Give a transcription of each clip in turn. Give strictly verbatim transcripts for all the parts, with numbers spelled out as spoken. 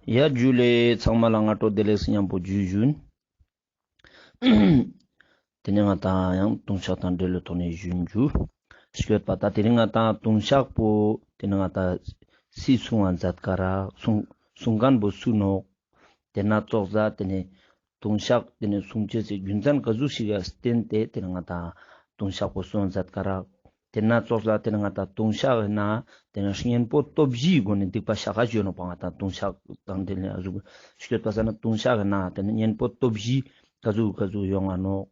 ཡ་ཇུ་ལེ། ཚང་མ་ལ་སྔ་དྲོ་བདེ་ལེགས་ཉམ་པོ་ཇུ་ཞུན། ཏེ་ནེ་ང་དང་ཡང་ལྟུང་བཤགས་དང་འབྲེལ་ལོ་ཐོག་ནེ་ཞུན་ཞུ། ཤོད་པ་ད་དེ་རིང་ང་དང་ལྟུང་བཤགས་པོ་ཏེ་ནེ་ང་དང་སུས་གསུང་བ་མཛད་ཀ་རག། གསུང་གསུང་མཁན་པོ་སུ་ནོག། ཏེ་ན་ཙོགས་ས་ཏེ་ནེ་ལྟུང་བཤགས་ཏེ་ནེ་གསུང་ཅེས་སི་རྒྱུ་མཚན་ག་ཟུག་ཞིག་ག་བརྟེན་ཏེ་ཏེ་ནེ་ང་དང་ལྟུང་བཤགས་པོ་གསུང་མཛད་ཀ་རག། ཏེ་ན་ཙོགས་ས་ཏེ་ནེ་ང་དང་ལྟུང་བཤགས་ན་ཏེ་ནེ་གཉེན་པོ་སྟོབས་བཞིའི་སྒོ་ནེ་སྡིག་པ་བཤགས་ཀ་ཞུ་ནོག་པ། ང་དང་ལྟུང་བཤགས་དང་ཏེ་ནེ་ཨ་ཟུག་ཤོད་པ་ས་ན་ལྟུང་བཤགས་ན་ཏེ་ནེ་གཉེན་པོ་སྟོབས་བཞི་ག་ཟུག་ག་ཟུག་ཡོང་ང་ནོག།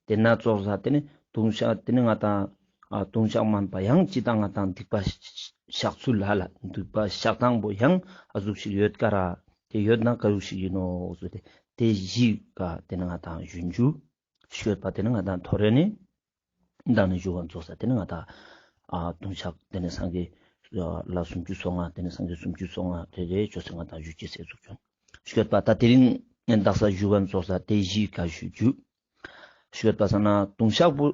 ཏེ་ན་ཙོགས་ས་ཏེ་ནེ་ལྟུང་བཤགས་ཏེ་ནེ་ང་དང་ཨ་ལྟུང་བཤགས་མན་པ་ཡང་ཅི་དང་ང་དང་སྡིག་པ་བཤགས་ཚུལ་ལ་ལ་སྡིག་པ་བཤགས་སྟངས་པོ་ཡང་ཨ་ཟུག་ཞིག་ཡོད་ཀ་རག། ཏེ་ཡོད་ན་ག་ཟུག་ཞིག་ཡིན་ནོག་ཟེར་ཏེ་ཏེ་བཞི་ཀ་ཏེ་ནེ་ང་དང་ཞུན་ཞུ། ཤོད་པ་ཏེ་ནེ་ང་དང་ཐོ་རེ་ནེ་མདང་ནེ་ཞུ་བ་ཙོགས་ས་ཏེ་ནེ་ང་དང་ཨ་ལྟུང་བཤགས་ཏེ་ནེ་སངས་རྒྱས་ལ་སུམ་ཅུ་སོ་ལྔ་ཏེ་ནེ་སངས་རྒྱས་སུམ་ཅུ་སོ་ལྔ་ཏེ་རེ་ཅོས་སེ་ང་དང་ཞུ་ཅེས་སི་ཟུག་ཅོ། ཤོད་པ་ད་དེ་རིང་ངས་དག་ས་ཞུ་བ་ཙོགས་ས་ཏེ་བཞི་ཀ་ཞུ་ཞུ། ཤོད་པ་ས་ན་ལྟུང་བཤགས་པོ་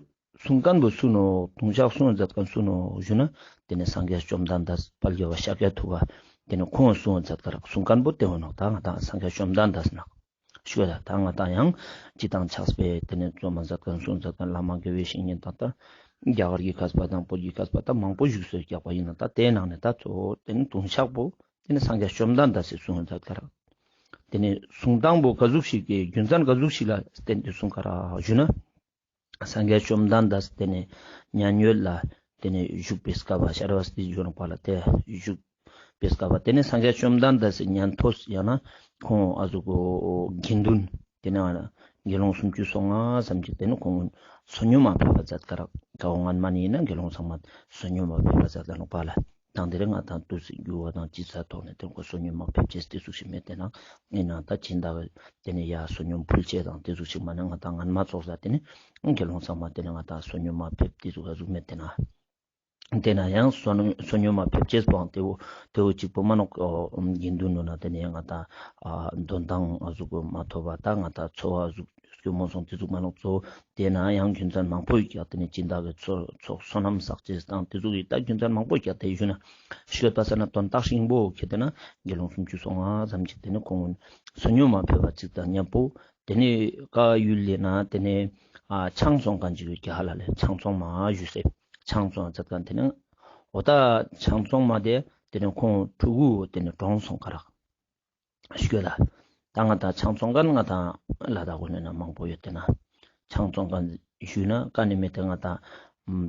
གསུང་མཁན་པོ་སུ་ནོག། ལྟུང་བཤགས་གསུང་མཛད་མཁན་སུ་ནོག་ཞུ་ན་ཏེ་ནེ་སངས་རྒྱས་བཅོམ་ལྡན་འདས་དཔལ་རྒྱལ་བ་ཤཱཀྱ་ཐུབ་པ་ཏེ་ནེ་ཁོང་གསུང་མཛད་ཀ་རག། གསུང་མཁན་པོ་ཏེ་བོ་ནོག། ད་ང་དང་སངས་རྒྱས་བཅོམ་ལྡན་འདས་ནོག། ཤོད་ད་ད་ང་དང་ཡང་ཅི་དང་ཆགས་པའི་ཏེ་ནེ་རྩོམ་མ་མཛད་མཁན་གསུང་མཛད་མཁན་བླ་མ་དགེ་བའི་བཤེས་གཉེན་དང་ད་རྒྱ་གར་གྱི་མཁས་པ་དང་བོད་ཀྱི་མཁས་པ་ད་མང་པོ་བཞུགས་སོ་རྒྱག་པ་ཡིན་ན་ད་ཏེའི་ནང་ནེ་ད་གཙོ་བོ་ཏེ་ནེ་ལྟུང་བཤགས་པོ་ཏེ་ནེ་སངས་རྒྱས་བཅོམ་ལྡན་འདས་སི་གསུང་མཛད་ཀ་རག། ཏེ་ནེ་གསུང་སྟངས་པོ་ག་ཟུག་ཞིག་གི་རྒྱུ་མཚན་ག་ཟུག་ཞིག་ལ་བརྟེན་ཏེ་གསུང་ཀ་རག་ཞུ་ན། སངས་རྒྱས་བཅོམ་ལྡན་འདས་ཏེ་ནེ་མཉན་ཡོད་ལ་ཏེ་ནེ་བཞུགས་པའི་སྐབས་པ་ཤ་ར་བ་སྟི་ཞུ་ནོག་པ་ལ་ཏེ་བཞུགས་པའི་སྐབས་པ་ཏེ་ནེ་སངས་རྒྱས་བཅོམ་ལྡན་འདས་སི་ཉན་ཐོས་ཡང་ན་ཁོང་ཨ་ཟུག་གོ་དགེ་འདུན་ཏེ་ནེ་དགེ་སློང་སུམ་ཅུ་སོ་ལྔ་ཙམ་ཅིག་ཏེ་ནེ་ཁོང་བསོད་སྙོམས་མ་ཕེབས་པ་མཛད་ཀ་རག། ག་བོ་སྔན་མ་ནེ་ཡིན་ན་དགེ་སློང་ཚང་མ་བསོད་སྙོམས་མ་ཕེབས་པ་མཛད་ཀ་ནོག་པ་ལ། དང་དེ་རིང་ང་དང་དུས་སུ་འགྱུར་བ་དང་ཅི་ས་ཐོག་ནེ་ཏེ་ཁོ་བསོད་སྙོམས་མ་ཕེབས་ཅེས་ཏེ་ཟུག་ཞིག་མེད་ཏེ་ན་ཡིན་ན་ད་ཅི་འདྲ་ཏེ་ནེ་ཡ་བསོད་སྙོམས་ཕུལ་ཅེས་དང་ཏེ་ཟུག་ཞིག་མ་ནེ་ང་དང་སྔན་མ་ཙོགས་ས་ཏེ་ནེ་དགེ་སློང་ཚང་མ་ཏེ་ནེ་ང་དང་བསོད་སྙོམས་མ་ཕེབས་ཏེ་ཟུག་ག་ཟུག་མེད་ཏེ་ན། ཏེ་ན་ཡང་བསོད་སྙོམས་མ་ཕེབས་ཅེས་པོའང་ཏེ་བོ་ཏེ་བོ་གཅིག་པོ་མན་ནོག། དགེ་འདུན་ནོ་ན་ཏེ་ནེ་ང་དང་ཨ་འདོན་ཐང་ཨ་ཟུག་མ་ཐོབ་པ་ད་ང་དང་འཚོ་བ་ཟུག་སྐྱོ་མོ་སོང་ཏེ་ཟུག་མན་ནོག་གཙོ་བོ། ཏེ་ན་ཡང་རྒྱུ་མཚན་མང་པོ་ཡོད་ཀྱག། ཏེ་ནེ་སྦྱིན་བདག་གི་ཚོགས་ཚོགས་བསོད་ནམས་བསགས་ཅེས་དང་ཏེ་ཟུག་གི་ད་རྒྱུ་མཚན་མང་པོ་ཡོད་ཀྱག། ཏེ་ཞུ་ན་ཤོད་པ་ས་ན་དོན་དག་ཧྲིལ་པོ་ཁྱེར་ཏེ་ན་དགེ་སློང་སུམ་ཅུ་སོ་ལྔ་ཙམ་ཅིག་ཏེ་ནེ་ཁོང་བསོད་སྙོམས་མ་ཕེབས་པ་ཅིག་དང་མཉམ་པོ་ཏེ་ནེ་ཀ་ཡུལ་ལི་ན་ཏེ་ནེ་ཨ་ཆང་བཙོང་མཁན་ཅིག་ཡོད་ཀྱག་ཧ་ལ་ལེ། ཆང་བཙོང་མ་ཞུས་སེ་ཆང་བཙོང་མཛད་མཁན་ཏེ་ནེ་འོ་ད་ཆང་བཙོང་མ་ཏེ་ཏེ་ནེ་ཁོང་ཕྲུ་གུ་ཏེ་ནེ་གྲོངས་སོང་ཀ་རག། ཤོད་ད། ད་ང་དང་ཆང་བཙོང་མཁན་ང་དང་ལ་དྭགས་གུན་ན་མང་པོ་ཡོད་ཏེ་ན། ཆང་བཙོང་མཁན་ཞུས་ན་ཀ་ནེ་མེད་ཏེ་ང་དང་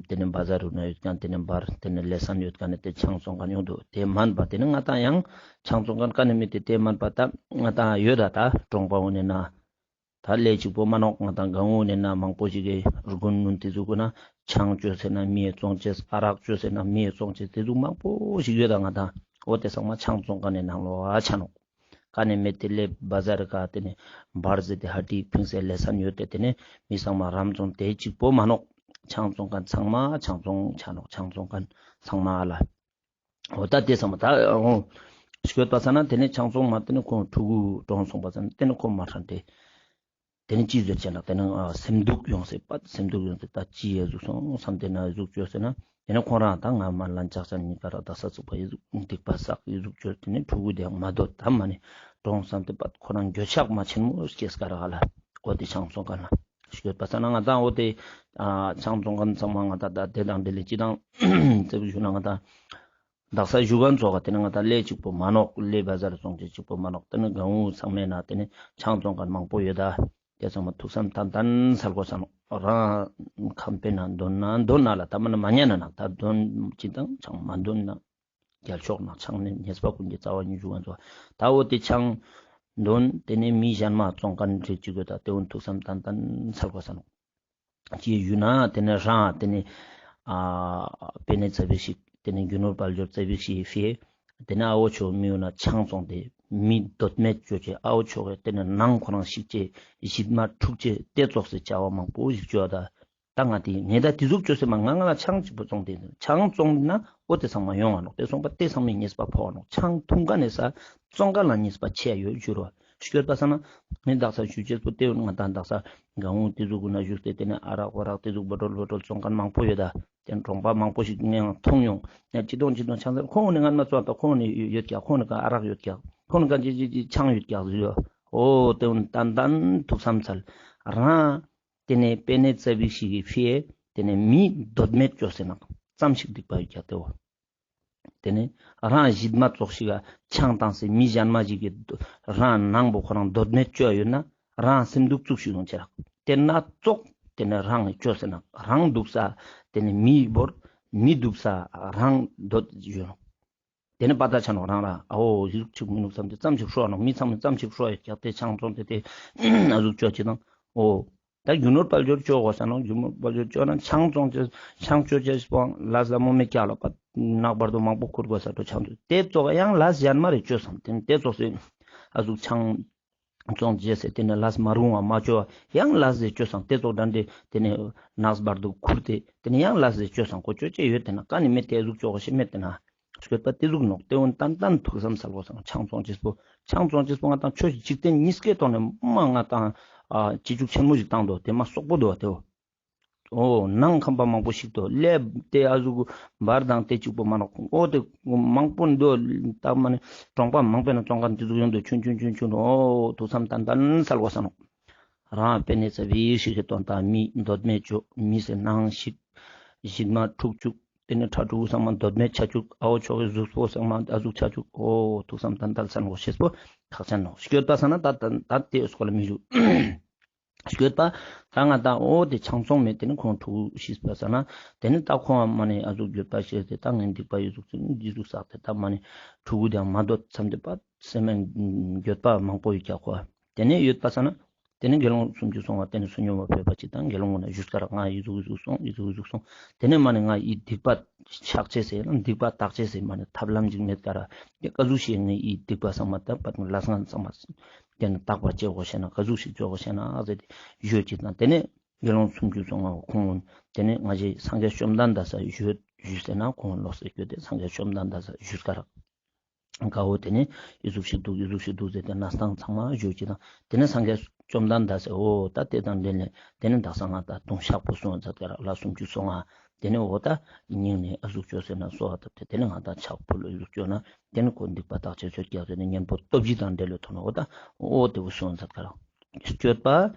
ཏེ་ནེ་བ་ཛར་རུ་ན་ཡོད་མཁན་ཏེ་ནེ་བར་ཏེ་ནེ་ལེ་སན་ཡོད་མཁན་ནི་ཏེ་ཆང་བཙོང་མཁན་ཡོང་དུག། ཏེ་མན་པ་ཏེ་ནེ་ང་དང་ཡང་ཆང་བཙོང་མཁན་ཀ་ནེ་མེད་ཏེ་ཏེ་མན་པ་ད་ང་དང་ཡོད་ད་ད་གྲོང་པ་གུན་ན། ད་ལས་གཅིག་པོ་མན་ནོག། ང་དང་གང་བོ་ནེ་ན་མང་པོ་ཞིག་གི་རུ་གུན་ནུན་ཏེ་ཟུག་གུན་ན་ཆང་ཅོས་ཟེར་ན་མི་ཡ་བཙོང་ཅེས། ཨ་རག་ཅོས་ཟེར་ན་མི་ཡ་བཙོང་ཅེས་ཏེ་ཟུག་མང་པོ་ཞིག་ཡོད་ད་ང་དང་། འོ་ཏེ་ཚང་མ་ཆང་བཙོང་མཁན་ནི་ནང་ལོགས་ཨ་ཆ་ནོག། ཀ་ནེ་མེད་ཏེ་ལེ་བ་ཛར་ཀ་ཏེ་ནེ་བར་ཟེར་ཏེ་ཧ་ཏི་ཕིང་སེ་ལེ་སན་ཡོད་ཏེ་ཏེ་ནེ་མི་ཚང་མ་རམ་བཙོང་ཏེ་གཅིག་པོ་མན་ནོག། ཆང་བཙོང་མཁན་ཚང་མ་ཆང་བཙོང་ཆ་ནོག། ཆང་བཙོང་མཁན་ཚང་མ་ཨ་ལ། འོ་ད་ཏེ་ཚང་མ་ད་འོ་ཤོད་པ་ས་ན་ཏེ་ནེ་ཆང་བཙོང་མ་ཏེ་ནེ་ཁོང་ཕྲུ་གུ་གྲོངས་སོང་པ་ས་ན་ཏེ་ནེ་ཁོ་མ་ཧྲན་ཏེ། ཏེ་ནེ་ཅི་ཟེར་ཅེ་ན་ཏེ་ནེ་ཨ་སེམས་སྡུག་ཡོང་སེ་པ་སེམས་སྡུག་ཡོང་སེ་ད་ཅི་ཡ་ཟུག་སོང་བསམ་ཏེ་ན་ཟུག་ཅོས་ཟེར་ན་ཏེ་ནེ་ཁོང་རང་ད་ང་མ་ལན་ཆགས་ས་ནི་ཀ་རག་ད་ས་ཚུགས་པ་ཡ་ཟུག་སྡིག་པ་བསགས་ཡ་ཟུག་ཅོས་ཏེ་ནེ་ཕྲུ་གུ་དེ་མ་སྡོད་ད་མ་ནེ་གྲོངས་བསམ་ཏེ་པ་ཁོ་རང་འགྱོད་ཆགས་མ་ཆེན་མོ་སྐྱེས་ཀ་རག་ལ། འོ་ཏེ་ཆང་བཙོང་མཁན་ལ་ཤོད་པ་ས་ན་ང་དང་འོ་ཏེ་ཨ་ཆང་བཙོང་མཁན་ཚང་མ་ང་དང་ད་ཏེ་དང་འབྲེལ་ལེ་ཅི་དང་ཙེ་བུ་ཞུ་ན་ང་དང་དག་ས་ཞུ་མཁན་ཚོགས་ཀ་ཏེ་ནེ་ང་དང་ལས་གཅིག་པོ་མན་ནོག། ལས་བ་ཛར་བཙོང་ཅེས་གཅིག་པོ་མན་ནོག། ཏེ་ནེ་གང་བོ་ཚང་མའི་ནང་ཏེ་ནེ་ཆང་བཙོང་མཁན་མང་པོ་ཡོད་ད། ཏེ་ཚང་མ་ཐུགས་བསམ་ཏན་ཏན་སལ་དགོས་ས་ནོག། རང་ཁང་པའི་ནང་འདོན་ན་འདོན་ན་ལ་ད་མ་ན་མ་ཉན་ན་ན་ད་འདོན་ཅི་དང་ཆང་མ་འདོན་ན། རྒྱལ་ཕྱོགས་ན་ཆང་ནི་ཉེས་པ་ཀུན་གྱི་རྩ་བ་ཉིད་ཞུ་མཁན་ཚོགས་ད་འོ་ཏེ་ཆང་འདོན་ཏེ་ནེ་མི་གཞན་མ་བཙོང་མཁན་རིགས་གཅིག་ཡོད་ད། ཏེ་འོ་ཐུགས་བསམ་ཏན་ཏན་སལ་དགོས་ས་ནོག། ཅི་ཞུ་ན་ཏེ་ནེ་རང་ཏེ་ནེ་ཨ་པེ་ནེ་ཙ་པིག་ཞིག་ཏེ་ནེ་རྒྱུ་ནོར་དཔལ་འབྱོར་ཙ་པིག་ཞིག་ཕེ། ཏེ་ནེ་ཨ་བོ་ཆོ་མི་ཡོང་ན་ཆང་བཙོང་སྟེ་མི་སྡོད་མེད་ཅོ་ཅེས། ཨ་བོ་ཆོ་གི་ཏེ་ནེ་ནང་ཁོ་རང་ཞིག་ཅེས་ཞིག་མ་འཁྲུག་ཅེས་ཏེ་ཙོགས་སེ་བྱ་བ་མང་པོ་ཞིག་ཅོ་ད། ད་ང་ཏེ་ངེ་ད་ཏེ་ཟུག་ཅོ་སེ་མ་ང་ང་ལ་ཆང་གཅིག་པོ་བཙོང་སྟེ་ཆང་བཙོང་ན་འོ་ཏེ་ཚང་མ་ཡོང་ང་ནོག། ཏེ་སོང་པ་ཏེ་ཚང་མའི་ཉེས་པ་ཕོག་ནོག། ཆང་འཐུང་མཁན་ནི་ས་བཙོང་མཁན་ལ་ཉེས་པ་ཆེ་ཡོད་ཞུ་རོ། ཤོད་པ་ས་ན་ངས་དག་ས་ཞུ་ཅེས་པོ་ཏེ་ང་དང་དག་ས་གང་བོ་ཏེ་ཟུག་གུན་ན་བཞུགས་ཏེ་ཏེ་ནེ་ཨ་རག་བ་རག་ཏེ་ཟུག་བོ་ཊོལ་བོ་ཊོལ་བཙོང་མཁན་མང་པོ་ཡོད་ད། དེ་ནེ་གྲོང་པ་མང་པོ་ཞིག་ངས་མཐོང་ཡོང་། ཡང་ཅི་དོང་ཅི་དོང་ཆང་ས་ཁོང་ནི་ངན་མ་ཙོགས་ད་ཁོང་ནི་ཡོད་ཀྱག་ཁོང་ནི་ག་ཨ་རག་ཡོད་ཀྱག་ཁོང་ནི་ག་ཅི་ཅི་ཅི་ཆང་ཡོད་ཀྱག་ཟེར་ཡོད། འོ་དེ་བོ་ཏན་ཏན་ཐུགས་བསམ་སལ་རང་། དེ་ནེ་པེ་ནེ་ཙ་བི་ཞིག་གི་ཕིའ་དེ་ནེ་མི་འདོད་མེད་ཅོས་ཟེར་ན་ཙམ་ཞིག་སྡིག་པ་ཡོད་ཀྱག་དེ་བོ། དེ་ནེ་རང་ཞིག་མ་ཙོགས་ཤིག་ག་ཆང་བཏང་སྟེ་མི་གཞན་མ་ཞིག་གི་རང་ནང་པོ་ཁོ་རང་འདོད་མེད་ཅོ་ཡོད་ན་རང་སེམས་སྡུག་ཙུག་ཞིག་ཡོང་ཅེས་རག་དེ་ན་ཙོགས་དེ་ནེ་རང་ཅོས་ཟེར་ན་རང་སྡུག་ས་དེ་ནེ་མི་བོར་མི་སྡུག་ས་རང་འདོད་ཡོད་ནོག་དེ་ནེ་པ་ཏ་ཆ་ནོག་རང་ར་ཨ་འོ་ཡི་ཟུག་ཅིག་མི་ནུག་བསམ་སྟེ་ཙམ་ཞིག་ཧྲོ་ནོག་མི་ཚང་མ་ཙམ་ཞིག་ཧྲོ་ཡོད་ཀྱག་དེ་ཆང་བཙོང་སྟེ་དེ་ཨ་ཟུག་ཅོ་ཅེས་དང་འོ། ད་རྒྱུ་ནོར་དཔལ་འབྱོར་ཅོ་དགོས་ས་ནོག་རྒྱུ་ནོར་དཔལ་འབྱོར་ཅོ་ན་ཆང་བཙོང་ཅེས་ཆང་ཅོ་ཅེས་པོ་ལས་ལ་མོ་མེ་ཀྱག་ལོ་པ་ནག་བར་དུ་མང་པོ་ཁུར་དགོས་ས་འགྲོ་ཆང་ཅོ་དེ་ཙོགས་ཡང་ལས་གཞན་མ་རེ་ཅོས་སམ་དེ་ནེ་དེ་ཙོགས་སེ་ཨ་ཟུག་ཆང་བཙོང་ཅེས་སེ་དེ་ནེ་ལས་མ་རུང་བ་མ་ཅོ་ཡང་ལས་ཟེ་ཅོས་སམ་དེ་ཙོགས་འདྲ་འདྲེ་དེ་ནེ་ནག་བར་དུ་ཁུར་ཏེ་དེ་ནེ་ཡང་ལས་ཟེ་ཅོས་སམ་ཁོ་ཅོ་ཅེས་ཡོད་དེ་ན་ཀ་ནེ་མེད་དེ་ཨ་ཟུག་ཅོ་དགོས་ཤེས་མེད་དེ་ན། སྐྱོད་པ་དེ་ཟུག་ནོག་དེ་བོ་ཏན་ཏན་ཐུགས་བསམ་སལ་དགོས་སམ་ཆང་བཙོང་ཅེས་པོ་ཆང་བཙོང་ཅེས་པོ་ང་དང་ཆོས་ཅིག་ཅིག་སྟེ་གཉིས་ཀའི་ཐོག་ནེ་མ་ང་དང་ཨ་ཅི་ཅུག་ཆེན་མོ་ཞིག་བཏང་དོ་དེ་མ་སོག་པོ་དོ་དེ་བོ། འོ་ནང་ཁམས་པ་མང་པོ་ཞིག་དོ་ལེབ་དེ་ཨ་ཟུག་བར་དང་དེ་ཅིག་པོ་མ་ནོག་འོ་དེ་མང་པོ་འདོ་ད་མ་ནི་གྲོང་པ་མང་པོ་ན་བཙོང་མཁན་དེ་ཟུག་ཡོང་དོ་ཆུན་ཆུན་ཆུན་ཆུན་འོ་ཐུགས་བསམ་ཏན་ཏན་སལ་དགོས་ས་ནོག་རང་པེ་ནེ་ཙ་བི་ཞིག་གི་དོན་དག་མི་འདོད་མེད་ཅོ་མི་སེ་ནང་ཞིག་ཞིག་མ་འཁྲུག་ཅུག་དེ་ནེ་ཁྲ་ཕྲུ་གུ་ཚང་མ་འདོད་མེད་ཆ་ཅུག་ཨའོ་ཆོག་གི་གཟུགས་པོ་ཚང་མ་ཨ་ཟུག་ཆ་ཅུག་འོ་ཐུགས་བསམ་ཏན་ཏན་སལ་དགོས་ཤེས་པོ་ཐག་ཆད་ནོག་སྐྱོད་པ་ས་ན་ད་ད་ད་དེ་སྐོར་ལ་མི་ཞུ། སྐྱོད་པ་ད་ང་དང་འོ་དེ་ཆང་བཙོང་མེད་དེ་ནེ་ཁོང་ཕྲུ་གུ་ཤི་པ་ས་ན་དེ་ནེ་ད་ཁོང་མ་ནེ་ཨ་ཟུག་འགྱོད་པ་ཤེས་ཏེ་ད་ངན་སྡིག་པ་ཡོད་ཟུག་ཚུན་འདི་ཟུག་བསགས་ཏེ་ད་མ་ནེ་ཕྲུ་གུ་དེ་མ་འདོད་བསམ་སྟེ་པ་སེམས་འགྱོད་པ་མང་པོ་ཡོད་ཀྱག་ཁོ་དེ་ནེ་ཡོད་པ་ས་ན། དེ་ནེ་དགེ་སློང་སུམ་ཅུ་སོང་བ་དེ་ནེ་བསོད་སྙོམས་པ་ཕེབས་པ་ཅིག་དང་དགེ་སློང་ངོ་ན་ཞུས་ཀ་རག་ང་ཡི་ཟུག་ཡི་ཟུག་སོང་ཡི་ཟུག་ཡི་ཟུག་སོང་དེ་ནེ་མ་ནེ་ང་ཡི་སྡིག་པ་བཤགས་ཅེས་སེ་སྡིག་པ་དག་ཅེས་སེ་མ་ནེ་ཐབས་ལམ་ཅིག་མེད་ཀ་རག་དེ་ཀ་ཟུག་ཤིག་ངའི་ཡི་སྡིག་པ་ཚང་མ་དག་པ་ལས་ངན་ཚང་མ་དེ་ནེ་དག་པ་ཅོ་དགོས་ཤེ་ན་ཀ་ཟུག་ཤིག་ཅོ་དགོས་ཤེ་ན་ཟེར་ཏེ་ཞུས་ཅིག་དང་དེ་ནེ་དགེ་སློང་སུམ་ཅུ་སོང་བ་ཁོང་དེ་ནེ་ང་ཞེ་སངས་རྒྱས་བཅོམ་ལྡན་འདས་ས་ཞུས་ཞུས་ཟེར་ན་ཁོང་ལོག་སེ་སྐྱོད་དེ་སངས་རྒྱས་བཅོམ་ལྡན་འདས་ས་ཞུས་ཀ་རག་ཀ་བོ་དེ་ནེ་ཡི་ཟུག་ཤིག་འདུག་ཡི་ཟུག་ཤིག་འདུག་ཟེར་ཏེ་གནས་སྟངས་ཚང་མ་ཞུས་ཅིག་དང་དེ་ནེ་སངས་རྒྱས་བཅོམ་ལྡན་འདས་སེ་འོ་ད་དེ་དང་འབྲེལ་ནས་དེ་ནེ་དག་ས་ང་ད་ལྟུང་བཤགས་པོ་སོང་མཛད་ཀ་རག་ལ་སུམ་ཅུ་སོང་ང་དེ་ནེ་འོ་ད་སྙིང་ནེ་ཨ་ཟུག་ཅོས་ཟེར་ན་གསོལ་བ་བཏབ་སྟེ་དེ་ནེ་ང་ད་ཕྱག་ཕུལ་ལོ་ཡི་ཟུག་ཅོས་ན་དེ་ནེ་ཁོ་སྡིག་པ་དག་ཅེས་ཚོད་ཀྱག་ཟེར་ནེ་གཉེན་པོ་སྟོབས་བཞི་དང་འབྲེལ་ལོ་ཐོན་ན་འོ་ད་འོ་དེ་བོ་སོང་མཛད་ཀ་རག་སྐྱོད་པ་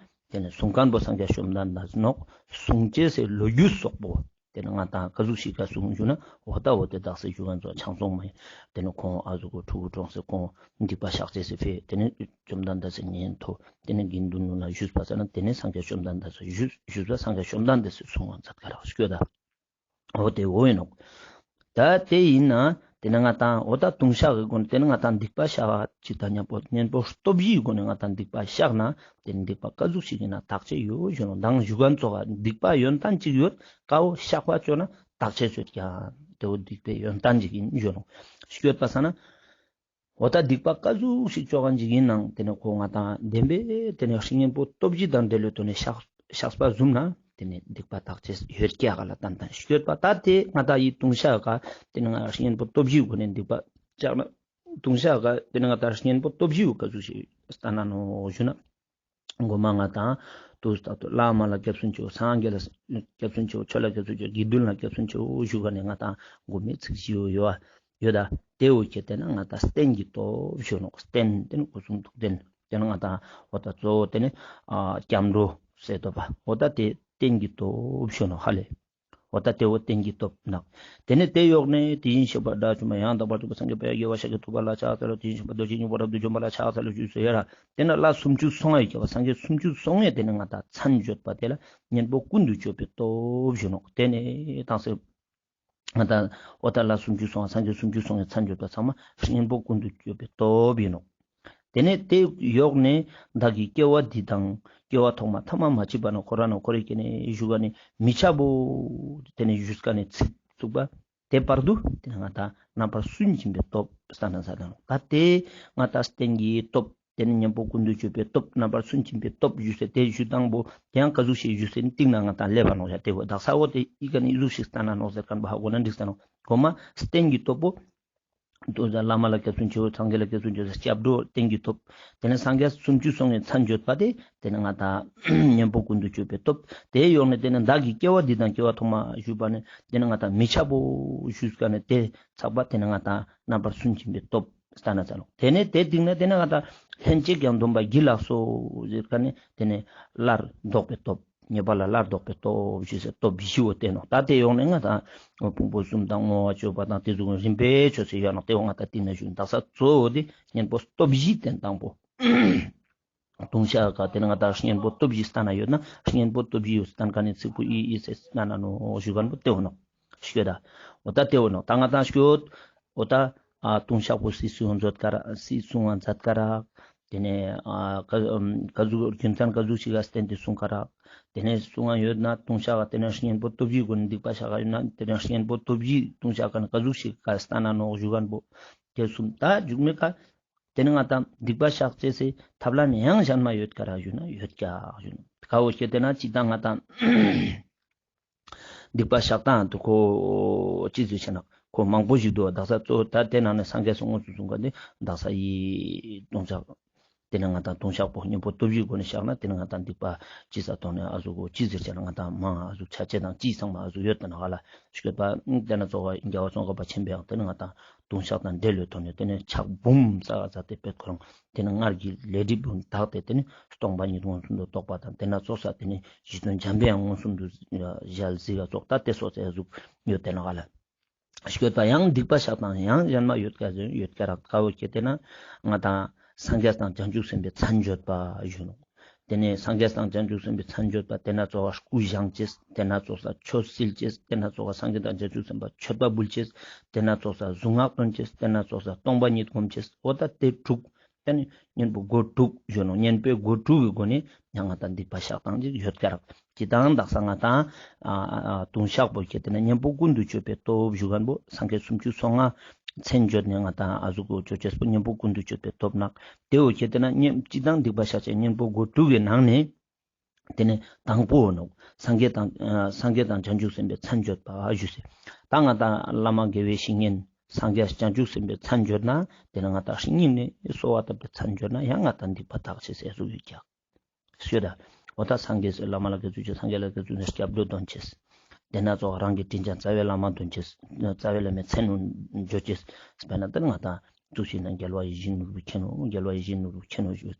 དེ་ནེ་གསུང་མཁན་པོ་སངས་རྒྱས་བཅོམ་ལྡན་འདས་ནོག་གསུང་ཅེས་སེ་ལོ་རྒྱུས་སོག་པོ། དེ་ནེ་ང་དང་ཀ་ཟུག་ཤིག་ག་གསུང་ཞུ་ན་འོ་ད་འོ་དེ་དག་ས་ཞུ་མཁན་ཚོ་ཆང་བཙོང་མ་ཡིན། དེ་ནེ་ཁོང་ཨ་ཟུག་གོ་ཕྲུ་གུ་གྲོངས་སེ་ཁོང་སྡིག་པ་བཤགས་ཅེས་སེ་ཕེ། དེ་ནེ་བཅོམ་ལྡན་འདས་སེ་ཉན་ཐོ། དེ་ནེ་དགེ་འདུན་ལ་ཞུས་པ་ས་ན་དེ་ནེ་སངས་རྒྱས་བཅོམ་ལྡན་འདས་སེ་ཞུས་ཞུས་པ་སངས་རྒྱས་བཅོམ་ལྡན་འདས་སེ་གསུང་བ་མཛད་ཀ་རག་སྐྱོད་ད། འོ་དེ་འོ་ཡིན་ནོག་ད་དེ་ཡིན་ན་དེ་ནེ་ང་དང་འོ་ད་ལྟུང་བཤགས་ཀྱི་སྒོ་ནས་དེ་ནེ་ང་དང་སྡིག་པ་བཤགས་པ་ཅིག་དང་མཉམ་པོ་གཉེན་པོ་སྟོབས་བཞིའི་སྒོ་ནས་ང་དང་སྡིག་པ་བཤགས་ན་དེ་ནེ་སྡིག་པ་ཀ་ཟུག་ཤིག་ཡིན་ན་དག་ཅེས་ཡོད་ཞུ་ནོག་མདང་ཞུ་མཁན་ཚོ་ག་སྡིག་པ་ཡོན་ཏན་ཅིག་ཡོད་ཀ་བོ་བཤགས་པ་ཅོ་ན་དག་ཅེས་ཡོད་ཀྱག་དེ་བོ་སྡིག་པའི་ཡོན་ཏན་ཅིག་ཡིན་ཞུ་ནོག་སྐྱོད་པ་ས་ན། འོ་ད་སྡིག་པ་ཀ་ཟུག་ཤིག་ཅོ་མཁན་ཅིག་ཡིན་ནའང་དེ་ནེ་ཁོ་ང་དང་བདེན་པའི་དེ་ནེ་གཉེན་པོ་སྟོབས་བཞི་དང་འབྲེལ་ལོ་ཐོག་ནེ་བཤགས་བཤགས་པ་བཟུང་ན་དེ་ནེ་སྡིག་པ་དག་ཅེས་ཡོད་ཀྱག་ག་ལ་ཏན་ཏན་སྐྱོད་པ་ད་དེ་ང་དང་ཡི་ལྟུང་བཤགས་ག་དེ་ནེ་ང་གཉེན་པོ་སྟོབས་བཞིའི་སྒོ་ནས་སྡིག་པ་བཤགས་ན་ལྟུང་བཤགས་ག་དེ་ནེ་ང་དང་གཉེན་པོ་སྟོབས་བཞིའི་ཀ་ཟུག་ཤིག་སྟན་ན་ནོག་ཞུ་ན། གོ་མ་ང་དང་དུས་རྟག་ཏུ་བླ་མ་ལ་སྐྱབས་སུ་མཆིའོ། སངས་རྒྱས་ལ་སྐྱབས་སུ་མཆིའོ། ཆོས་ལ་སྐྱབས་སུ་མཆིའོ། དགེ་འདུན་ལ་སྐྱབས་སུ་མཆིའོ་ཞུ་ག་ནེ་ང་དང་གོ་མའི་ཚིག་བཞི་བོ་ཡོད་ཡོད་ད། དེ་བོ་ཁྱེར་ཏེ་ན་ང་དང་རྟེན་གྱི་སྟོབས་ཞུ་ནོག་རྟེན་དེ་ནི་སྐུ་གསུང་ཐུགས་རྟེན་དེ་ནི་ང་དང་འོ་ད་གཙོ་བོ་དེ་ནི་ཨ་སྐྱབས་འགྲོ་ཟེར་དོ་པ་འོ་ད་དེ་རྟེན་གྱི་སྟོབས་ཞུ་ནོག་ཧ་ལེ། འོ་ད་དེ་བོ་རྟེན་གྱི་སྟོབས་ནོག་དེ་ནེ་དེ་ཡོག་ནེ་དེ་བཞིན་གཤེགས་པ་དགྲ་བཅོམ་པ་ཡང་དག་པར་རྫོགས་པའི་སངས་རྒྱས་དཔལ་ཡང་རྒྱས་པ་ཤཱཀྱ་ཐུབ་པ་ལ་ཕྱག་འཚལ་ལོ། དེ་བཞིན་གཤེགས་པ་རྡོ་རྗེ་སྙིང་པོ་རབ་ཏུ་འཇོམས་པ་ལ་ཕྱག་འཚལ་ལོ་ཞུས་སོ་ཡ་ར། དེ་ནེ་ལྷ་སུམ་ཅུ་སོང་ཡོད་ཀྱག་པ་སངས་རྒྱས་སུམ་ཅུ་སོང་ཡོད་དེ་ནེ་ང་དང་མཚན་བརྗོད་པ་དེ་ལ་གཉེན་པོ་ཀུན་ཏུ་སྤྱོད་པའི་སྟོབས་ཞུ་ནོག་དེ་ནེ་དང་སེ་ང་དང་འོ་ད་ལྷ་སུམ་ཅུ་སོང་བ་སངས་རྒྱས་སུམ་ཅུ་སོང་ཡོད་མཚན་བརྗོད་པ་ཚང་མ་གཉེན་པོ་ཀུན་ཏུ་སྤྱོད་པའི་སྟོབས་ཡིན་ནོག་དེ་ནེ་དེ་ཡོག་ནེ་བདག་གི་སྐྱེ་བ་འདི་དང་སྐྱེ་བ་ཐོག་མ་ཐ་མ་མ་མཆིས་པ་ན་འཁོར་བ་ན་འཁོར་བའི་སྐྱེ་གནས་ཞུ་ག་ནེ་མི་ཆ་བོ་དེ་ནེ་ཞུས་ཀ་ནེ་ཚིག་ཚུགས་པ་དེ་བར་དུ་དེ་ནེ་ང་དང་རྣམ་པར་སུན་འབྱིན་པའི་སྟོབས་སྟན་ན་ས་དང་ད་དེ་ང་དང་རྟེན་གྱི་སྟོབས་དེ་ནེ་གཉེན་པོ་ཀུན་ཏུ་སྤྱོད་པའི་སྟོབས་རྣམ་པར་སུན་འབྱིན་པའི་སྟོབས་ཞུས་སེ་དེ་ཞུ་དང་པོ་དེ་ཡང་ཀ་ཟུག་ཤིག་ཞུས་སེ་ནི་སྟིང་ན་ང་དང་ལེབ་བ་ནོག་ཡ་དེ་བོ་དག་ས་འོ་དེ་ཨི་ཀ་ནེ་ཨི་ཟུག་ཤིག་སྟན་ན་ནོག་ཟེར་མཁན་པོ་ཧ་གོ་ན་འགྲིག་ས་ནོག་གོ་མ་རྟེན་གྱི་སྟོབས་པོ། བླ་མ་ལ་སྐྱབས་སུ་མཆིའོ། སངས་རྒྱས་ལ་སྐྱབས་སུ་མཆིའོ། སྐྱབས་འགྲོ་བསྟེན་གྱི་སྟོབས། དེ་ནས་སངས་རྒྱས་སུམ་ཅུ་སོ་ལྔའི་མཚན་བརྗོད་པ་དེ་དེ་ནས་ང་དང་གཉེན་པོ་ཀུན་ཏུ་སྤྱོད་པའི་སྟོབས། དེ་ཡོང་ནས་དེ་ནས་བདག་གི་སྐྱེ་བ་འདི་དང་སྐྱེ་བ་ཐོག་མ་ཞུས་པ་ནས་དེ་ནས་ང་དང་མི་ཆགས་པོ་ཞུས་ཀ་ནས་དེ་ཚགས་པ་དེ་ནས་ང་དང་རྣམ་པར་སུན་འབྱིན་པའི་སྟོབས་སྟན་ན་ཚར་ནོག། དེ་ནས་དེ་སྟིང་ནས་དེ་ནས་ང་དང་ལྷན་ཅིག་ཀྱང་སྡོམ་པ་བགྱིད་ལགས་སོ་ཟེར་ཀ་ནས་དེ་ནས་སླར་ལྡོག་པའི་སྟོབས། ཉེས་པ་ལས་སླར་ལྡོག་པའི་སྟོབས་ཞུས་སེ་སྟོབས་བཞི་བོ་བསྟན་ནོག། ད་དེ་ཡོང་ནས་ང་དང་ཕུང་པོ་གསུམ་དང་བསྔོ་བ་སྤྱོད་པ་དང་དེ་ཚོ་རིམ་པས་ཆོས་སེ་ཡོད་ནོག། དེ་བོ་ང་དང་སྟིང་ནས་ཞུ། དག་ས་གཙོ་བོ་དེ་གཉེན་པོ་སྟོབས་བཞི་བསྟན་དང་པོ། ལྟུང་བཤགས་ཀ་དེ་ནས་ང་དང་གཉེན་པོ་སྟོབས་བཞི་སྟན་ན་ཡོད་ན་གཉེན་པོ་སྟོབས་བཞི་ཡོད་སྟན་ཀ་ནས་ཚིག་པོ་ཨི་ཨི་སེ་སྟན་ན་ནོག་ཞུ་མཁན་པོ་དེ་བོ་ནོག། ཤོད་ད། འོ་ད་དེ་བོ་ནོག། ད་ང་དང་ཤོད། འོ་ད་ཨ་ལྟུང་བཤགས་པོ་སི་སུང་མཛད་ཀ་རག། སི་སུང་མཛད་ཀ་རག། དེ་ནས་ཨ་ཀ་ཨམ་ཀ་ཟུག་རྒྱུ་མཚན་ཀ་ཟུག་ཞིག་ག་བརྟེན་ཏེ་གསུང་ཀ་རག། དེ་ནས་གསུང་ང་ཡོད་ན་ལྟུང་བཤགས་ཀ་དེ་ནས་གཉེན་པོ་སྟོབས་བཞིའི་སྒོ་ནས་སྡིག་པ་བཤགས་ཀ་ཡོད་ན་དེ་ནས་གཉེན་པོ་སྟོབས་བཞི་ལྟུང་བཤགས་ཀ་ནས་ཀ་ཟུག་ཞིག་ག་སྟན་ན་ནོག་ཞུ་མཁན་པོ། དེ་གསུམ་ད་འཇུག་མེད་ཀ། དེ་ནས་ང་དང་སྡིག་པ་བཤགས་ཅེས་སི་ཐབས་ལ་ནི་ཡང་གཞན་མ་ཡོད་ཀ་རག་ཞུ་ན་ཡོད་ཀྱག་ཞུ་ན། ཀ་བོ་ཁྱེད་དེ་ན་ཅི་ད་ང་དང་སྡིག་པ་བཤགས་སྟངས་དུ་ཁོ་ཅི་ཟེར་ཆེ་ན་ཁོ་མང་པོ་ཞིག་འདུག། དག་ས་གཙོ་བོ་ད་དེ་ནང་ནས་སངས་རྒྱས་སུ་དངོས་སུ་གསུངས་ཀ་དེ་དག་ས་ཡི་ལྟུང་བཤགས། དེ་ནས་ང་དང་ལྟུང་བཤགས་པོ་གཉེན་པོ་སྟོབས་བཞིའི་སྒོ་ནས་བཤགས་ན་དེ་ནས་ང་དང་སྡིག་པ་ཅི་ས་ཐོག་ནས་ཨ་ཟུག་གོ་ཅི་ཟེར་ཆེ་ན་ང་དང་མང་ཨ་ཟུག་ཆ་ཆེ་དང་ཅི་ཚང་མ་ཨ་ཟུག་ཡོད་དེ་ན་ག་ལ་ཤོད་པ། དེ་ན་གཙོ་བོ་རྒྱལ་བ་ཙོང་ཁ་པ་ཆེན་པོའང་དེ་ནས་ང་དང་ལྟུང་བཤགས་དང་འབྲེལ་ལོས་ཐོག་ནས་དེ་ནས་ཕྱག་འབུམ་ས་ག་ས་དེ་པད་ཁོ་རང་དེ་ནས་སྔར་གྱི་ལས་སྒྲིབ་བུ་དག་སྟེ་དེ་ནས་སྟོང་པ་ཉིད་མངོན་སུམ་དུ་རྟོགས་པ་དང་དེ་ན་ཙོགས་ས་དེ་ནས་གཞི་དོན་འཇམ་པའི་དབྱངས་མངོན་སུམ་དུ་ཞལ་གཟིགས་ཀ་ཙོགས་ད་དེ་ཙོགས་ས་ཟུག་ཡོད་དེ་ན་ག་ལ་ཤོད་པ། ཡང་སྡིག་པ་བཤགས་སྟངས་ཡང་གཞན་མ་ཡོད་ཀ་ཡོད་ཀ་རག། ཀ་བོ་ཁྱེད་དེ་ན་ང་དང་སངས་རྒྱས་དང་བྱང་ཆུབ་སེམས་དཔའི་མཚན་བརྗོད་པ་ཞུ་ནོག། དེ་ནས་སངས་རྒྱས་དང་བྱང་ཆུབ་སེམས་དཔའི་མཚན་བརྗོད་པ་དེ་ན་ཙོགས་ས་སྐུ་བཞེངས་ཅེས། དེ་ན་ཙོགས་ས་ཆོས་སིལ་ཅེས། དེ་ན་ཙོགས་ས་སངས་རྒྱས་དང་བྱང་ཆུབ་སེམས་དཔའ་མཆོད་པ་འབུལ་ཅེས། དེ་ན་ཙོགས་ས་གཟུངས་སྔགས་འདོན་ཅེས། དེ་ན་ཙོགས་ས་སྟོང་པ་ཉིད་སྒོམ་ཅེས། འོ་ད་དེ་དྲུག། དེ་ནས་གཉེན་པོ་སྒོ་དྲུག་ཞུ་ནོག། གཉེན་པོའི་སྒོ་དྲུག་གི་སྒོ་ནས་ཡང་ང་དང་སྡིག་པ་བཤགས་སྟངས་ཅིག་ཡོད་ཀ་རག། ཅི་དང་དག་ས་ང་དང་ཨ་ཨ་ལྟུང་བཤགས་པོ་ཁྱེད་དེ་ན་གཉེན་པོ་ཀུན་ཏུ་སྤྱོད་པའི་སྟོབས་ཞུ་མཁན་པོ་སངས་རྒྱས་སུམ་ཅུ་སོ་ལྔ་མཚན་བརྗོད་ནས་ང་དང་ཨ་ཟུག་གོ་ཅོ་ཅེས་པོ་གཉེན་པོ་ཀུན་ཏུ་སྤྱོད་པའི་སྟོབས་ནག། དེ་བོ་ཁྱེད་དེ་ན་གཉེན་ཅི་དང་སྡིག་པ་བཤགས་ཅེས་གཉེན་པོ་སྒོ་དྲུག་གི་ནང་ནས་དེ་ནས་དང་པོ་ནོག། སངས་རྒྱས་དང་ཨ་སངས་རྒྱས་དང་བྱང་ཆུབ་སེམས་དཔའི་མཚན་བརྗོད་པ་ཞུས་སེ། ད་ང་དང་བླ་མ་དགེ་བའི་བཤེས་གཉེན་སངས་རྒྱས་བྱང་ཆུབ་སེམས་དཔའི་མཚན་བརྗོད་ན་དེ་ནས་ང་དང་སྙིང་ནས་གསོལ་བ་བཏབ་སྟེ་མཚན་བརྗོད་ན་ཡང་ང་དང་སྡིག་པ་དག་ཅེས་ཟེར་ཟུག་ཡོད་ཀྱག། ཤོད་ད། འོ་ད་སངས་རྒྱས་བླ་མ་ལ་དགེ་ཚུལ་ཅོས། སངས་རྒྱས་ལ་དགེ་ཚུལ་ནས་སྐྱབས་འགྲོ་འདོན་ཅེས། དེ་ན་ཙོགས་རང་གི་དྲིན་ཅན་རྩ་བའི་བླ་མ་འདོན་ཅེས། རྩ་བའི་བླ་མའི་མཚན་བརྗོད་ཅེས། དཔེར་ན་དེ་ང་དང་ཚུལ་ཤིང་ན་རྒྱལ་བ་ཡིད་བཞིན་ནོར་བུ་མཁྱེན་ནོ། རྒྱལ་བ་ཡིད་བཞིན་ནོར་བུ་མཁྱེན་ནོ་ཞུ།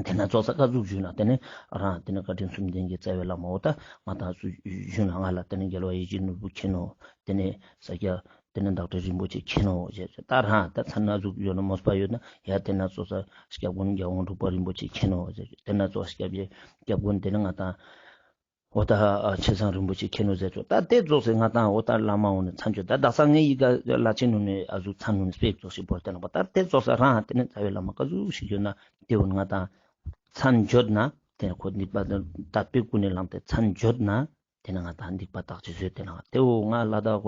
དེ་ན་ཙོགས་ས་ཀ་ཟུག་ཞུས་ན་དེ་ནས་རང་དེ་ནས་བཀའ་དྲིན་གསུམ་ལྡན་གྱི་རྩ་བའི་བླ་མ་འོ་ད་ང་དང་ཚུལ་ཞུས་ན་ང་ལ་དེ་ནས་རྒྱལ་བ་ཡིད་བཞིན་ནོར་བུ་མཁྱེན་ནོ། དེ་ནས་ས་སྐྱ་དེ་ནས་བདག་ཁྲི་རིན་པོ་ཆེ་མཁྱེན་ནོ་ཞེས་ད་རང་ད་མཚན་ན་ཟུག་ཡོད་ན་མོས་པ་ཡོད་ན་ཡ་དེ་ན་ཙོགས་ས་སྐྱབས་མགོན་རྒྱལ་དབང་འབྲུག་པ་རིན་པོ་ཆེ་མཁྱེན་ནོ་ཞེས་དེ་ན་ཙོགས་ས་སྐྱབས་རྗེ་སྐྱབས་མགོན་དེ་ནས་ང་དང་འོ་ད་ཆེ་ཚང་རིན་པོ་ཆེ་མཁྱེན་ནོ་ཟེར་ཆོག། ད་དེ་ཙོགས་སེ་ང་དང་འོ་ད་བླ་མ་འོ་ནས་མཚན་བརྗོད་ད་དག་ས་ངའི་ཡི་ག་བླ་ཆེན་ནུ་ནས་ཨ་ཟུག་མཚན་ནུ་ནས་སྤེག་ཙོགས་ཤིག་བོར་ཏེ་ནང་པ་ད་དེ་ཙོགས་ས་རང་དེ་ནས་རྩ་བའི་བླ་མ་ཀ་ཟུག་ཞིག་ཡོད་ན་དེ་འོ་ང་དང་མཚན་བརྗོད་ན་དེ་ནས་ཁོ་སྡིག་པ་དད་པའི་ཀུན་ནས་བསླངས་ཏེ་མཚན་བརྗོད་ན། དེ་ནས་ང་དང་སྡིག་པ་དག་ཅེས་ཟེར་དེ་ནས་དེ་འོ་ང་ལ་དྭགས་པ་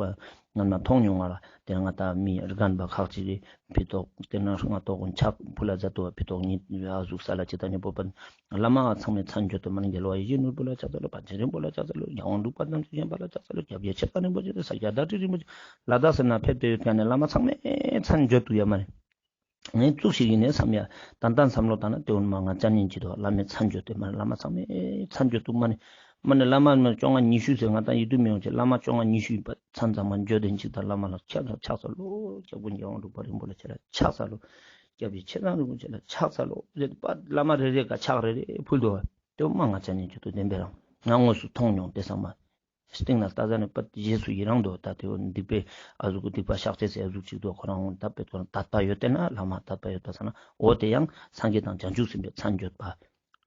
ང་མ་མཐོང་མྱོང་ང་ལ་དེ་ནས་ང་དང་མི་རྒན་པ་ཁག་ཅིག་གིས་ཕི་ཏོག་དེ་ནས་ང་ཏོག་ཕྱག་ཕུལ་ལ་མཛད་དོ། ཕི་ཏོག་ཉིད་ཨ་ཟུག་ས་ལ་ཅི་ད་ནི་བོ་པ་བླ་མ་ཚང་མས་མཚན་བརྗོད་དོ། མ་ནི་རྒྱལ་བ་ཡིད་བཞིན་ནོར་བུ་ལ་ཕྱག་འཚལ་ལོ། པཎ་ཆེན་རིན་པོ་ལ་ཕྱག་འཚལ་ལོ། རྒྱལ་དབང་འབྲུག་པ་རྣམ་བཞི་བཞེངས་པ་ལ་ཕྱག་འཚལ་ལོ། སྐྱབས་རྗེ་ཆེ་ཚང་རིན་པོ་ཆེ་ས་སྐྱ་བདག་ཁྲི་རིན་པོ་ཆེ་ལ་དྭགས་སི་ནང་ཕེབས་ཏེ་ཡོད་ཀྱག་ནས་བླ་མ་ཚང་མས་མཚན་བརྗོད་དུ་ཡ་མ་ནི། ངས་ཙུག་ཞིག་ཡིན་ནས་བསམ་ཡ། ཏན་ཏན་བསམ་བློ་བཏང་ན་དེ་འོ་མ་ང་ཅ་ཉན་ཅི་དོ་བླ་མའི་མཚན་བརྗོད་དེ་མ་ནི་བླ་མ་ཚང་མས་མཚན་བརྗོད་དུ་མ་ནི། མ་ནི་བླ་མ་མ་བཅོ་ལྔ་ཉི་ཤུ་ཟེར་ང་དང་ཡིད་དུ་མི་འོང་ཅེས་བླ་མ་བཅོ་ལྔ་ཉི་ཤུ་ཡིན་པ་མཚན་ཚང་མ་བརྗོད་དེ་ཅིག་དང་བླ་མ་ལ་ཕྱག་ཕྱག་འཚལ་ལོ། སྐྱབས་མགོན་རྒྱལ་དབང་འབྲུག་པ་རིན་པོ་ཆེ་ལ་ཕྱག་འཚལ་ལོ། སྐྱབས་རྗེ་ཆེ་ཚང་རིན་པོ་ཆེ་ལ་ཕྱག་འཚལ་ལོ་ཟེར་ཏེ་བླ་མ་རེ་རེ་ག་ཕྱག་རེ་རེ་ཕུལ་དོ། དེ་འོ་མ་ང་ཅ་ཉན་ཅི་དོ་བདེན་པའི་རང་ང་དངོས་སུ་མཐོང་མྱོང་དེ་ཚང་མ། སྟེང་ན་ལྟ་ས་ནས་པད་རྗེས་སུ་ཡི་རང་དོ། ད་དེ་འོ་སྡིག་པའི་ཨ་ཟུག་སྡིག་པ་བཤགས་ཅེས་ཟེར་ཨ་ཟུག་ཅིག་དོ། ཁོ་རང་ད་པད་ཁོ་རང་དད་པ་ཡོད་དེ་ན་བླ་མ་དད་པ་ཡོད་ད་ས་ན་འོ་དེ་ཡང་སངས་རྒྱས་དང་བྱང་ཆུབ་སེམས་དཔའི་མཚན་བརྗོད་པ།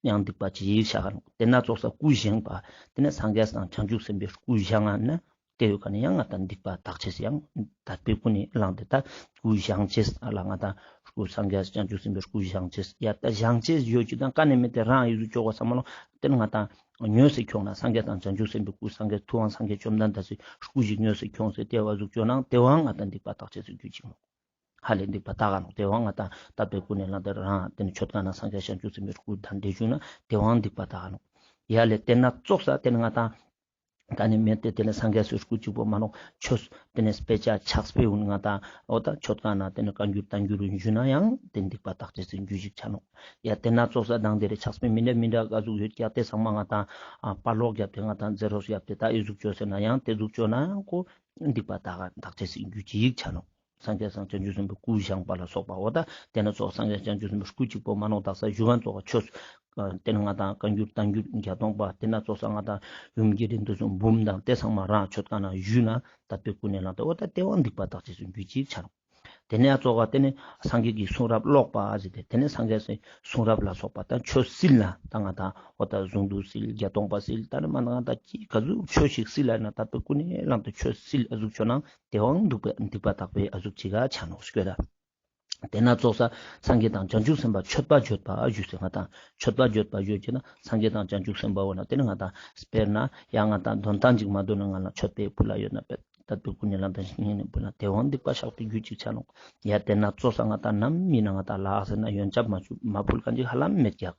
ཡང་སྡིག་པ་ཅི་ཡིག་བཤགས་ཀ་ནོག། དེ་ན་ཙོགས་ས་སྐུ་བཞེངས་པ། དེ་ནས་སངས་རྒྱས་དང་བྱང་ཆུབ་སེམས་དཔའི་སྐུ་བཞེངས་ན་དེ་ཡོད་ཀ་ནས་ཡང་ང་དང་སྡིག་པ་དག་ཅེས་ཡང་དད་པའི་ཀུན་ནས་བསླངས་ཏེ་ད་སྐུ་བཞེངས་ཅེས་ཨ་ལ་ང་དང་སྐུ་སངས་རྒྱས་བྱང་ཆུབ་སེམས་དཔའི་སྐུ་བཞེངས་ཅེས་ཡ་ད་བཞེངས་ཅེས་ཡོད་ཅིག་དང་ཀ་ནས་མེད་དེ་རང་ཡིག་གཟུགས་ཅོག་ག་ས་མ་ལོ། དེ་ནས་ང་དང་ཉོས་སེ་ཁྱོང་ན་སངས་རྒྱས་དང་བྱང་ཆུབ་སེམས་དཔའི་སྐུ་སངས་རྒྱས་ཐུབ་དབང་སངས་རྒྱས་བཅོམ་ལྡན་འདས་སི་སྐུ་ཞིག་ཉོས་སེ་ཁྱོངས་སེ་དེ་བ་ཟུག་ཅོ་ན་དེ་བའང་ང་དང་སྡིག་པ་དག་ཅེས་སི་རྒྱུ་ཅིག་ནོག། ཧ་ལས་སྡིག་པ་དག་ག་ནོག། དེ་བའང་ང་དང་དད་པའི་ཀུན་ནས་བསླངས་ཏེ་རང་དེ་ནི་མཆོད་ཁང་ན་སངས་རྒྱས་བྱང་ཆུབ་སེམས་དཔའི་སྐུ་དང་འབྲེལ་བྱུང་ན་དེ་བའང་སྡིག་པ་དག་ག་ནོག། ཡ་ལས་དེ་ན་ཙོགས་ས་དེ་ནི་ང་དང་ ད་ནི་མེད་དེ་དེ་ནི་སངས་རྒྱས་སི་སྐུ་གཅིག་པོ་མ་ནོག། ཆོས་དེ་ནི་སྤེ་ཆ་ཕྱག་དཔེ་ཀུན་ང་དང་འོ་ད་མཆོད་ཁང་ན་དེ་ནི་བཀའ་འགྱུར་བསྟན་འགྱུར་ཞུ་ན་ཡང་དེ་ནི་སྡིག་པ་དག་ཅེས་སི་རྒྱུ་ཞིག་ཆ་ནོག། ཡ་དེ་ན་ཙོགས་ས་དང་དེ་རེ་ཕྱག་དཔེ་མི་འདྲ་མི་འདྲ་ག་ཟུག་ཡོད་ཀྱག། དེ་ཚང་མ་ང་དང་ཨ་པར་ལོག་རྒྱབ་སྟེ་ང་དང་ཛེ་རོགས་རྒྱབ་སྟེ་ད་ཨེ་ཟུག་ཅོས་ཟེར་ན་ཡང་དེ་ཟུག་ཅོས་ན་ཡང་ཁོ་སྡིག་པ་དག་དག་ཅེས་སི་རྒྱུ་ཅིག་ཆ་ནོག། སངས་རྒྱས་སམ་བྱང་ཆུབ་སེམས་དཔའི་སྐུ་བཞེངས་པ་ལ་སོགས་པ་འོ་ད་དེ་ན་ཙོགས་སངས་རྒྱས་བྱང་ཆུབ་སེམས་དཔའི་སྐུ་གཅིག་པོ་མ་ནོག། དག་ས་བཞུགས་ཁན་ཙོགས་ཆོས་དེ་ནི་ང་དང་བཀའ་འགྱུར་བསྟན་འགྱུར་བརྒྱད་སྟོང་པ་དེ་ན་ཙོགས་ས་ང་དང་ཡུམ་གྱི་རིགས་འདི་ཚོ་འབུམ་དང་དེ་ཚང་མ་རང་མཆོད་ཁང་ན་བཞུགས་ན་དད་པའི་ཀུན་ནས་བསླངས་ཏེ་འོ་ད་དེ་བོ་སྡིག་པ་དག་ཅེས་སི་རྒྱུ་ཅིག་ཆ་ནོག། དེ་ནས་ཙོགས་དེ་ནི་སངས་རྒྱས་ཀྱི་གསུང་རབ་ཀློག་པ་ཟེར་ཏེ་དེ་ནི་སངས་རྒྱས་སི་གསུང་རབ་ལ་སོགས་པ་དང་ཆོས་སིལ་ན་ད་ང་དང་འོ་ད་གཟུངས་བསྡུས་སིལ་བརྒྱད་སྟོང་པ་སིལ་ད་ནི་མ་ང་དང་ཅི་ག་ཟུག་ཆོས་ཤིག་སིལ་ལ་ན་དད་པའི་ཀུན་ནས་བསླངས་ཏེ་ཆོས་སིལ་ཨ་ཟུག་ཆོས་ནང་དེ་བོ་སྡིག་པ་སྡིག་པ་དག་པའི་ཨ་ཟུག་ཅིག་ག་ཆ་ནོག་ཞུ་ག་ད། དེ་ན་ཙོགས་ས་སངས་རྒྱས་དང་བྱང་ཆུབ་སེམས་དཔའ་མཆོད་པ་བརྗོད་པ་ཞུས་ཟེར་ང་དང་མཆོད་པ་བརྗོད་པ་ཞུས་ཅེ་ན་སངས་རྒྱས་དང་བྱང་ཆུབ་སེམས་དཔའ་བོ་ན་དེ་ནི་ང་དང་དཔེར་ན་ཡང་ང་དང་འདོན་ཐང་ཅིག་མ་འདོན་ན་ང་ལ་མཆོད་པའི་ཕུལ་ལ་ཡོད་ན་དཔེ་དད་པའི་ཀུན་ནས་བསླངས་ཏེ་སྙིང་ནས་ཕུལ་ན་དེ་བོ་སྡིག་པ་བཤགས་པའི་རྒྱུ་ཅིག་ཆ་ནོག། ཡ་དེ་ན་ཙོགས་ས་ང་དང་ནམ་མི་ན་ང་དང་ལ་ཟེར་ན་ཡོན་ཆབ་མ་ཕུལ་མཁན་ཅིག་ཧ་ལམ་མེད་ཀྱག།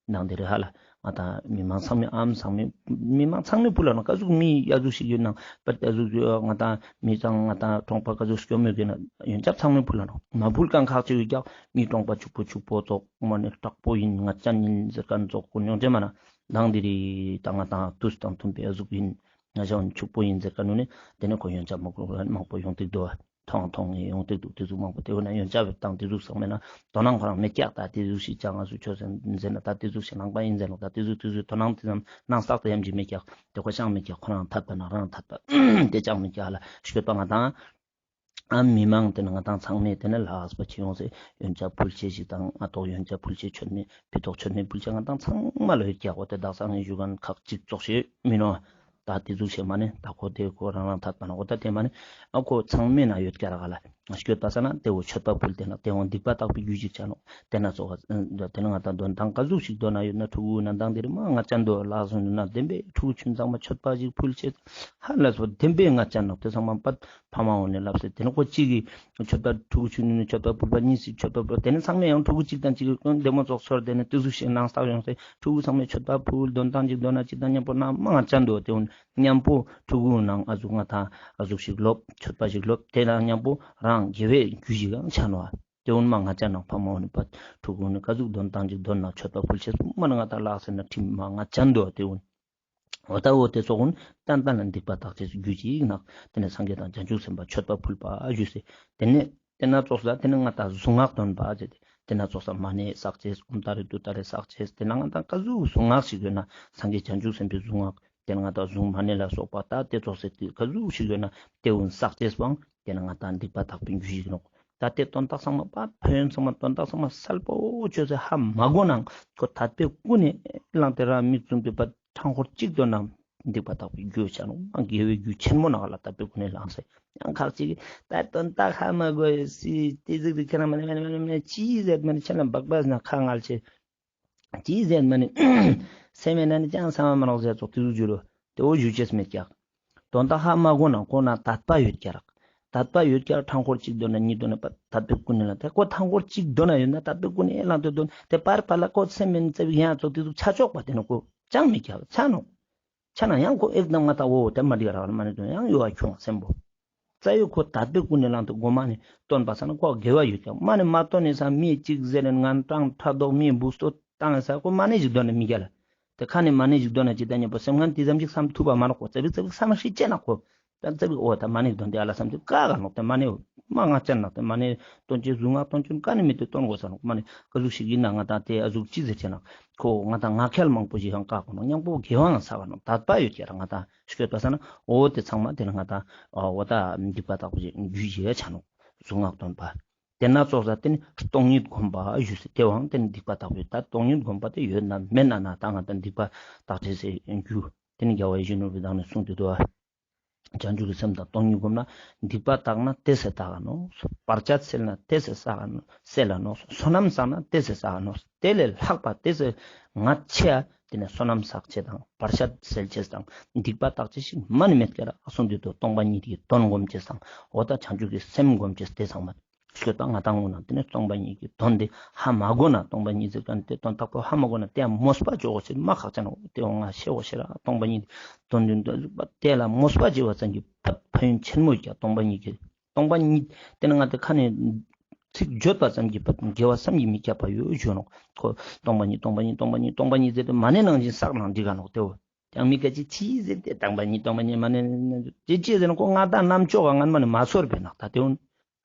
ནང་དེ་རེ་ཧ་ལ་ང་དང་མི་མང་ཚང་མས་ཨམ་ཚང་མས་མི་མང་ཚང་མས་ཕུལ་ལ་ནོག། ག་ཟུག་མི་ཡ་ཟུག་ཞིག་ཡོད་ན་པ་ད་ཟུག་ང་དང་མི་ཚང་ང་དང་གྲོང་པ་ག་ཟུག་སྐྱོ་མོ་གི་ན་ཡོན་ཆབ་ཚང་མས་ཕུལ་ལ་ནོག། མ་ཕུལ་མཁན་ཁག་ཅིག་ཡོད་ཀྱག། མི་གྲོང་པ་ཕྱུག་པོ་ཕྱུག་པོ་ཙོགས་མ་ནི་དྲག་པོ་ཡིན་ངད་ཅན་ཡིན་ཟེར་མཁན་ཙོགས་ཀུན་ཡོང་ཅེ་མ་ན་དང་དེ་རེ་ད་ང་དང་དུས་དང་མཐུན་པའི་ཡ་ཟུག་ཡིན། ང་ཞའོ་ཕྱུག་པོ་ཡིན་ཟེར་ག་ནུ་ནི་དེ་ནི་ཁོ་ཡོན་ཆབ་མང་པོ་མང་པོ་ཡོང་ཏེ་འདུག་པ། ཐོང་ཐོང་ངེ་ཡོང་ཏེ་འདུག། དེ་ཟུག་མང་པོ་དེ་བོ་ན་ཡོན་ཆབ་བཏང་དེ་ཟུག་ཚང་མེད་ན་དོ་སྣང་ཁོ་རང་མེད་ཀྱག། ད་དེ་ཟུག་ཞིག་ཅང་ང་ཚོ་ཆོས་ཟེར་ན་ད་དེ་ཟུག་ཞིག་ནང་པ་ཡིན་ཟེར་ནོག། ད་དེ་ཟུག་དེ་ཟུག་དོ་སྣང་དེ་ཙམ་ནང་བསགས་ཏེ་ཡམ་གྱི་མེད་ཀྱག། དེ་ཁོ་ཅང་མེད་ཀྱག། ཁོ་རང་ཐད་པ་ན་རང་ཐད་པ་དེ་ཅང་མེད་ཀྱག་ལ་ཤོད་པ་ང་དང་། ཨ་མི་མང་དེ་ནི་ང་དང་ཚང་མས་དེ་ནི་ལགས་པ་ཅི་ཡོང་སེ་ཡོན་ཆབ་ཕུལ་ཆེ་ཞིག་དང་ཨ་ཏོག་ཡོན་ཆབ་ཕུལ་ཆེ་མཆོད་མེ་ཕི་ཏོག་མཆོད་མེ་ཕུལ་ཆེ་ང་དང་ཚང་མ་ལ་ཡོད་ཀྱག། འོ་དེ་དག་ས་ངས་ཞུ་མཁན་ཁག་ཅིག་ཙོགས་ཤིག་མིན་ནོག། ད་དེ་ཟུག་ཞིག་མ་ནི་ད་ཁོ་དེ་ཁོ་རང་རང་ཐད་པ་ན་འོ་ད་དེ་མ་ནི་ཨ་ཁོ་ཚང་མེད་ན་ཡོད་ཀྱག་ར་ག་ལ་ཤོད་པ་ས་ན་དེ་བོ་མཆོད་པ་ཕུལ་དེ་ན་དེ་བོ་སྡིག་པ་དག་པའི་རྒྱུ་ཞིག་ཆ་ནོག། དེ་ན་ཙོགས་དེ་ནི་ང་དང་འདོན་ཐང་ག་ཟུག་ཞིག་འདོན་ན་ཡོད་ན་ཕྲུ་གུ་ན་དང་དེ་རེ་མ་ང་ཅན་འདོད་ལགས་སོང་ན་བདེན་པའི་ཕྲུ་གུ་ཆུན་ཚང་མ་མཆོད་པ་ཞིག་ཕུལ་ཆེ་ཧ་ལ་སོ་བདེན་པའི་ང་ཅན་ནོག། དེ་ཚང་མ་པད་ཕ་མ་འོ་ནས་ལབ་སེ་དེ་ནི་ཁོ་གཅིག་གིས་མཆོད་པ་ཕྲུ་གུ་ཆུང་ངུ་ནས་མཆོད་པ་ཕུལ་བ་གཉིས་སུ་མཆོད་པ་ཕུལ་བ་དེ་ནི་ཚང་མས་ཡང་ཕྲུ་གུ་གཅིག་དང་གཅིག་གི་བདེ་མོ་ཙོགས་ཚོར་དེ་ནི་དེ་ཟུག་ཞིག་ནང་བསགས་ཡོང་སྟེ་ཕྲུ་གུ་ཚང་མས་མཆོད་པ་ཕུལ་དོན་ཐང་གཅིག་དོན་ན་གཅིག་དང་མཉམ་པོ་ན་མ་ང་ཅན་འདུག། དེ་འོན་མཉམ་པོ་ཕྲུ་གུ་ནང་ཨ་ཟུག་ང་དང་ཨ་ཟུག་ཞིག་སློབ་མཆོད་པ་ཞིག་སློབ་དེ་ན་མཉམ་པོ་རང་དགེ་བའི་རྒྱུ་ཞིག་ཡང་ཆ་ནོག། དེ་འོན་མ་ང་ཅན་ནང་ཕ་མ་འོ་ནི་པ་ཕྲུ་གུ་ནི་ག་ཟུག་དོན་ཐང་གཅིག་དོན་ན་མཆོད་པ་ཕུལ་ཆེ་མ་ནི་ང་དང་ལགས་སེ་ན་ཁྲིམས་མ་ང་ཅན་འདུག། དེ་འོན། འོ་ད་འོ་དེ་ཙོགས་ཀུན་ཏན་ཏན་ལ་སྡིག་པ་དག་ཅེས་སི་རྒྱུ་ཅིག་ནོག། དེ་ནས་སངས་རྒྱས་དང་བྱང་ཆུབ་སེམས་དཔའ་མཆོད་པ་ཕུལ་བ་ཞུས་སེ། དེ་ནས་དེ་ན་ཙོགས་ལ་དེ་ནས་ང་དང་གཟུངས་སྔགས་འདོན་པ་ཟེར་ཏེ། དེ་ན་ཙོགས་ལ་མ་ཎི་བསགས་ཅེས་ཨོཾ་ཏཱ་རེ་ཏུཏྟཱ་རེ་བསགས་ཅེས་དེ་ན་ང་དང་ག་ཟུག་གཟུངས་སྔགས་ཤིག་ཡོད་ན་སངས་རྒྱས་བྱང་ཆུབ་སེམས་དཔའི་གཟུངས་སྔགས་དེ་ན་ང་དང་གཟུངས་མ་ཎི་ལ་སོགས་པ་ད་དེ་ཙོགས་སེ་དེ་ག་ཟུག་ཤིག་ཡོད་ན་དེ་ཀུན་བསགས་ཅེས་པའང་དེ་ན་ང་དང་སྡིག་པ་དག་པའི་རྒྱུ་ཞིག་ནོག། ད་དེ་དོན་དག་ཚང་མ་པ་ཕན་ཡོན་ཚང་མ་དོན་དག་ཚང་མ་གསལ་པོ་ཅོས་སེ་ཧ་མ་གོ་ནའང་ཁོ་དད་པའི་ཀུན་ནས་བསླངས་ཏེ་རང་མིག་བཙུམ་པའི་པ་ཕྲང་ཁོག་གཅིག་འདོན་ན་སྡིག་པ་དག་པའི་རྒྱུ་ཆ་ནོག། དགེ་བའི་རྒྱུ་ཆེན་མོ་ནོག་ལ་དད་པའི་ཀུན་ནས་བསླངས་སེ། ཡང་ཁག་ཅིག་གིས་ད་དོན་དག་ཧ་མ་གོ་ཡོད་སི་དེ་ཟིག་རིག་ཁྱེད་རང་མ་ནི་མ་ནི་མ་ནི་མ་ནི་ཅི་ཟེར་མ་ནི་ཁྱེད་རང་སྦག་སྦག་ན་ཁ་ངལ་ཆེ་ཅི་ཟེར་མ་ནི་སེམས་མེད་ན་ནི་ཅང་ས་མ་མ་ནོག་ཟེར་ཙོགས་དེ་ཟུག་འགྱུར་རོ། དེ་བོ་ཞུ་ཅེས་མེད་ཀྱག། དོན་དག་ཧ་མ་གོ་ན་ཁོ་ན་དད་པ་ཡོད་ཀྱག། དད་པ་ཡོད་ཀྱག་ཕྲང་ཁོག་གཅིག་འདོན་ན་གཉིས་འདོན་ན་པ་དད་པའི་ཀུན་ནས་ལ་དེ་ཁོ་ཕྲང་ཁོག་གཅིག་འདོན་ན་ཡོད་ན་དད་པའི་ཀུན་ནས་བསླངས་ཏེ་འདོན་དེ་པར་པ་ལ་ཁོ་སེམས་མེད་ཙེ་བི་ཡང་ཙོགས་དེ་ཟུག་ཆ་ཆོག་པ་དེ་ནི་ཁོ་ཅང་མེད་ཀྱག་ཆ་ནོག། ཆ་ན་ཡང་ཁོ་ཨེག་དམ་ང་ད་འོ་དེ་མ་འགྲིག་ར་མ་ནི་དོན་ཡང་ཡོ་བ་ཁྱོང་སེམས་པོ། རྩ་བའི་ཁོ་དད་པའི་ཀུན་ནས་བསླངས་ཏེ་མགོ་མ་ནས་བཏོན་པ་ས་ན་ཁོ་དགེ་བ་ཡོད་ཀྱག། མ་ནས་མ་བཏོན་ནས་ས་མི་གཅིག་ཟེར་ནས་ངན་སྤྲང་ཕྲག་དོག་མི་འབུ་སྟོད་བཏང་ས་ཁོ་མ་ནས་ཞིག་འདོན་ན་མི་རྒྱལ་ལ། དེ་ཁ་ནས་མ་ནས་ཞིག་འདོན་ན་ཅི་ད་ཉེ་པོ་སེམས་ངན་དེ་ཙམ་ཞིག་བསམ་ཐུབ་པ་མ་ནོག་ཁོ་ཙེ་བིག་བསམ་ཤེས་ཅེ་ན་ཁོ། ད་ཙེ་བིག་འོ་ད་མ་ནས་འདོན་དེ་ཨ་ལ་བསམ་དུས་ཀ་ག་ནོག་དེ་མ་ནས་མ་ང་ཅན་ནོག་དེ་མ་ནས་སྟོན་ཅེས་གཟུངས་སྔགས་སྟོན་ཅེས་ཀ་ནས་མི་དེ་སྟོན་དགོས་ས་ནོག་མ་ནས་ཀ་ཟུག་ཞིག་ཡིན་ན་ང་ད་དེ་ཨ་ཟུག་ཅི་ཟེར་ཅེ་ན། ཁོ་ང་དང་ངག་འཁྱལ་མང་པོ་ཞིག་ཡང་བཀག་གོ་ནོག། མཉམ་པོ་དགེ་བའང་བསགས་ནོག། དད་པ་ཡོད་ཀྱག་ར་ང་དང་ཤོད་པ་ས་ན་འོ་དེ་ཚང་མ་དེ་ན་ང་དང་འོ་ད་སྡིག་པ་དག་པོ་ཞིག་རྒྱུ་ཞིག་ཆ་ནོག། གཟུངས་སྔགས་འདོན་པ། དེ་ན་ཙོགས་ས་དེ་ནི་སྟོང་ཉིད་བསྒོམ་པ་ཞུས་སེ་དེ་བའང་དེ་ནི་སྡིག་པ་དག་པོ་ད་སྟོང་ཉིད་བསྒོམ་པ་དེ་ཡོད་ན་མེད་ན་ན་ད་ང་དང་སྡིག་པ་དག་ཅེས་སི་རྒྱུ་དེ་ནི་རྒྱལ་བ་ཡིད་བཞིན་ནོར་བུའི་གདམས་ནས་གསུངས་ཏེ་འདུག་བ། བྱང་ཆུབ་ཀྱི་སེམས་དང་སྟོང་ཉིད་བསྒོམ་ན། སྡིག་པ་དག་ན་དེ་སེ་དག་ག་ནོག། བར་ཆད་སེལ་ན་དེ་སེ་སེལ་ག་ནོག། བསོད་ནམས་བསགས་ན་དེ་སེ་བསགས་ག་ནོག། དེ་ལས་ལྷག་པ་དེ་སེ་ང་ཆེ་ཡ་དེ་ནས་བསོད་ནམས་བསགས་ཅེས་དང་བར་ཆད་སེལ་ཅེས་དང་སྡིག་པ་དག་ཅེས་ཤིག་མ་ནི་མེད་ཀྱག་ར། གསུངས་ཏེ་འདུག། སྟོང་པ་ཉིད་ཀྱི་དོན་བསྒོམ་ཅེས་དང་འོ་ད་བྱང་ཆུབ་ཀྱི་སེམས་བསྒོམ་ཅེས་དེ་ཚང་མ། ཞུ་ད་ང་ཏང་ངུ་ན་དེ་ནས་སྟོང་པ་ཉིད་ཀྱི་དོན་དེ་ཧ་མ་གོ་ན། སྟོང་པ་ཉིད་ཟེར་ཁན་དེ་དོན་དག་པོ་ཧ་མ་གོ་ན་དེ་ཡང་མོས་པ་ཅོ་གོ་ཅེས་མ་ཁག་ཅན་ནོག། དེ་འོ་ང་ཤེས་གོ་ཤེས་ར་སྟོང་པ་ཉིད་དོན་དུ་དེ་ལ་མོས་པ་བྱེད་པ་ཙམ་གྱིས་ཕན་ཕན་ཡོན་ཆེན་མོ་ཡོད་ཀྱག། སྟོང་པ་ཉིད་ཀྱི་སྟོང་པ་ཉིད་དེ་ནི་ང་ཏང་ཁ་ནས་ཚིག་བརྗོད་པ་ཙམ་གྱིས་ཕན་དགེ་བ་བསམ་གྱིས་མི་ཁྱབ་པ་ཡོད་ཞུ་ནོག། ཁོ་སྟོང་པ་ཉིད་སྟོང་པ་ཉིད་སྟོང་པ་ཉིད་སྟོང་པ་ཉིད་ཟེར་ཏེ་མ་ཎི་ནང་བཞིན་བསགས་ནང་འགྲིག་ག་ནོག་དེ་འོ། ཡང་མི་སྐད་ཅིག་ཅི་ཟེར་ཏེ་སྟོང་པ་ཉིད་སྟོང་པ་ཉིད་མ་ཎི་ཅི་ཅི་ཟེར་ན་ཁོ་ང་ཏང་རྣམ་ཅོག་ག་ངན་མ་ནི་མ་ཚོར་བས་ནོག་ད་དེ་འོ།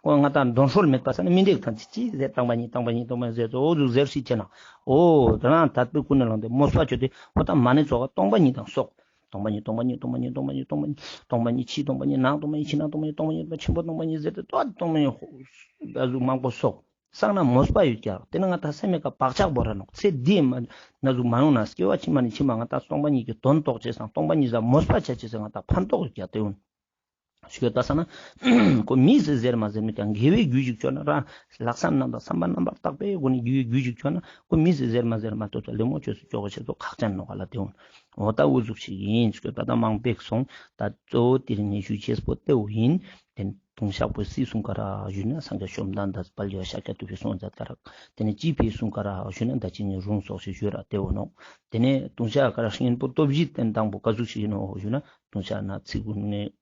ཁོ་ང་ཏང་འདོན་སྲོལ་མེད་པ་ས་ནི་མི་འགྲིག་ཐང་ཅི་ཅི་ཟེར་སྟོང་པ་ཉིད་སྟོང་པ་ཉིད་སྟོང་པ་ཉིད་ཟེར་ཏེ་འོ་ཟུག་ཟེར་སྲིད་ཅེ་ན། འོ་ད་རང་དད་པའི་ཀུན་ནས་བསླངས་ཏེ་མོས་པ་ཅོས་ཏེ་འོ་ད་མ་ཎི་ཙོགས་སྟོང་པ་ཉིད་དང་སོགས། སྟོང་པ་ཉིད་སྟོང་པ་ཉིད་སྟོང་པ་ཉིད་སྟོང་པ་ཉིད་སྟོང་པ་ཉིད་ཕྱི་སྟོང་པ་ཉིད་ནང་སྟོང་པ་ཉིད་ཕྱི་ནང་སྟོང་པ་ཉིད་སྟོང་པ་ཉིད་ཆེན་པོ་སྟོང་པ་ཉིད་ཟེར་ཏེ་ཏོ་སྟོང་པ་ཉིད་ཧོ་ཨ་ཟུག་མང་པོ་སོགས་བསགས་ན་མོས་པ་ཡོད་ཀྱག། དེ་ནི་ང་ཏང་སེམས་མེད་ཀ་བག་ཆགས་བོར་ར་ནོག། ཚེ་འདིའི་མ་ན་ཟུག་མ་ཡོང་ན་སྐྱེ་བ་ཕྱི་མ་ནས་ཕྱི་མ་ང་ཏང་སྟོང་པ་ཉིད་ཀྱི་དོན་རྟོགས་ཅེས་སང་སྟོང་པ་ཉིད་ལ་མོས་པ་བྱ་ཅེས་སང་ང་ཏང་ཕན་ཐོགས་ཡོད་ཀྱག་དེ་འོ། ཞུ་ད་ས་ན་ཁོ་མི་ཟེར་ཟེར་མ་ཟེར་མི་ཀྱང་དགེ་བའི་རྒྱུ་ཞིག་ཅོ་ན་རང་ལྷག་བསམ་རྣམ་དག་བསམ་པ་རྣམ་པར་དག་པའི་སྒོ་ནས་དགེ་བའི་རྒྱུ་ཞིག་ཅོ་ན་ཁོ་མི་ཟེར་ཟེར་མ་ཟེར་མ་ཏོ་ལེ་མོ་ཅོས་སུ་ཅོ་ག་ཆེ་ཚོ་ཁག་ཅན་ནོག་ག་ལ་དེ་འོ། འོ་ད་འུ་ཟུག་ཞིག་ཡིན་ཞུ་ད་ད་མང་པོ་སོང་། ད་གཙོ་བོ་དེ་རིང་ནས་ཞུ་ཅེས་པོ་དེ་འོ་ཡིན། དེ་ནས་ལྟུང་བཤགས་པོ་སུས་གསུངས་ཀ་རག་ཞུ་ན་སངས་རྒྱས་བཅོམ་ལྡན་འདས་དཔལ་རྒྱལ་བ་ཤཱཀྱ་ཐུབ་པས་གསུངས་མཛད་ཀ་རག། དེ་ནས་ཅི་ཕིའི་གསུངས་ཀ་རག་ཞུ་ན་ད་ཅི་ནས་རུང་སོགས་ཞིག་ཞུ་ར་དེ་འོ་ནོག། དེ་ནས་ལྟུང་བཤགས་ཀ་རག་གཉེན་པོ་སྟོབས་བཞི་དེ་དང་པོ་ག་ཟུག་ཞིག་ཡིན་ནོག་ཞུ་ན། ལྟུང་བཤགས་ན་ཚིག་ཀུན་ནས་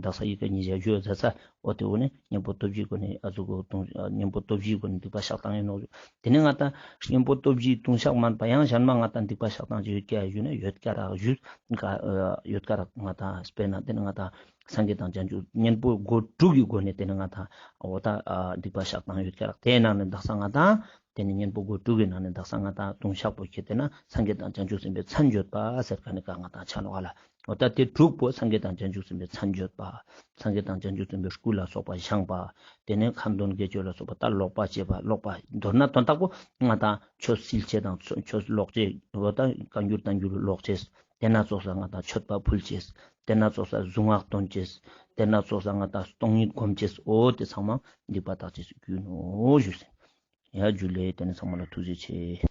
དག་ས་ཡི་གེ་ཉིས་བརྒྱ་བརྗོད་མཛད་ས་འོ་དེ་འོ་ནས་གཉེན་པོ་སྟོབས་བཞིའི་སྒོ་ནས་ཨ་ཟུག་གོ་ལྟུང་གཉེན་པོ་སྟོབས་བཞིའི་སྒོ་ནས་སྡིག་པ་བཤགས་སྟངས་ཡིན་ནོག་ཞུ། དེ་ནས་ང་ཏང་གཉེན་པོ་སྟོབས་བཞིའི་ལྟུང་བཤགས་མན་པ་ཡང་གཞན་མ་ང་ཏང་སྡིག་པ་བཤགས་སྟངས་ཅིག་ཡོད་ཀྱག་ཞུ་ན་ཡོད་ཀ་རག་ཞུ། ཡོད་ཀ་རག་ང་ཏང་དཔེར་ན་དེ་ནི་ང་ཏང་སངས་རྒྱས་དང་བྱང་ཆུབ་གཉེན་པོ་སྒོ་དྲུག་གི་སྒོ་ནས་དེ་ནི་ང་ཏང་འོ་ད་སྡིག་པ་བཤགས་སྟངས་ཡོད་ཀ་རག། དེའི་ནང་ནས་དག་ས་ང་ཏང་དེ་ནི་གཉེན་པོ་སྒོ་དྲུག་གི་ནང་ནས་དག་ས་ང་ཏང་ལྟུང་བཤགས་པོ་ཁྱེར་ཏེ་ན་སངས་རྒྱས་དང་བྱང་ཆུབ་སེམས་དཔའི་མཚན་བརྗོད་པ་ཟེར་ཁན་ནི་ཀ་ང་ཏང་ཆ་ནོག་ག་ལ། འོ་ད་དེ་དྲུག་པོ་སངས་རྒྱས་དང་བྱང་ཆུབ་སེམས་དཔའི་མཚན་བརྗོད་པ། སངས་རྒྱས་དང་བྱང་ཆུབ་སེམས་དཔའི་སྐུ་ལ་སོགས་པ་བཞེངས་པ། དེ་ནས་ཁ་འདོན་དགེ་སྦྱོར་ལ་སོགས་པ་ད་ལོག་པ་བྱེད་པ་ལོག་པ་མདོར་ན་དོན་དག་པོ་ང་ཏང་ཆོས་སིལ་ཅེས་དང་ཆོས་ལོག་ཅེས་འོ་ད་བཀའ་འགྱུར་བསྟན་འགྱུར་ལོག་ཅེས། དེ་ན་ཙོགས་ལ་ང་ཏང་མཆོད་པ་ཕུལ་ཅེས། དེ་ན་ཙོགས་ལ་གཟུངས་སྔགས་འདོན་ཅེས། དེ་ན་ཙོགས་ལ་ང་ཏང་སྟོང་ཉིད་སྒོམ་ཅེས། འོ་དེ་ཚང་མ་སྡིག་པ་དག་ཅེས་སུ་གྱུར་ནོག་ཞུས་ཟིན། ཡ་ཇུ་ལེ། དེ་ནས་ཚང་མ་ལ་ཐུགས་རྗེ་ཆེ།